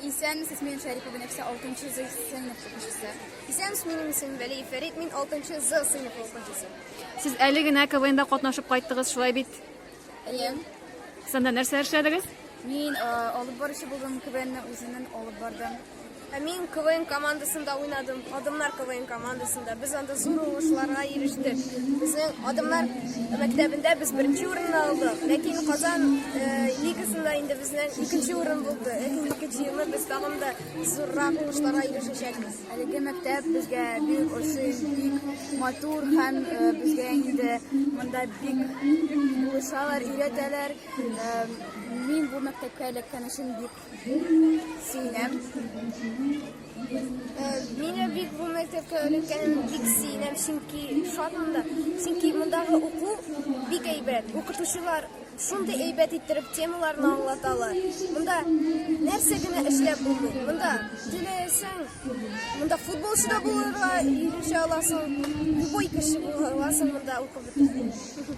Исәнмесез, мин Шәрипова Нәфисә, 6 З сыйныф укучысы. Исәнмесез, минем исемем Вәлиев Фәрит, мин 6 З сыйныфы укучысы. Сез әле генә КВНда катнашып кайттыгыз, шулай бит? Әйе. Сез анда нәрсәләр эшләдегез? Мин алып баручы булдым, КВНны үзеннән алып бардым. Ә мин КВН командасында уйнадым, Адымнар КВН командасында. Без анда зур уңышларга ирештек. Безнең Адымнар мәктәбендә без беренче урынны алдык. Ләкин Казан э, лигасында инде безнең икенче урын булды. Ләкин икенче елны без тагын да зуррак уңышларга ирешәчәкбез. Әлеге мәктәп безгә бик ошый, бик матур һәм э, безгә инде монда бик булышалар, өйрәтәләр. Э, мин бу мәктәпкә эләккән өчен бик Сөенәм. Мин дә бик бу мәктәпкә эләккәнем бик сөенәм, чөнки шатмын да. Чөнки мондагы уку бик әйбәт. Укытучылар шундый әйбәт иттереп темаларны аңлаталар. Монда нәрсә генә эшләп булмый. Монда теләсәң, монда футболчы да булырга ирешә аласың, любой кеше була аласың монда укып бетерсәң.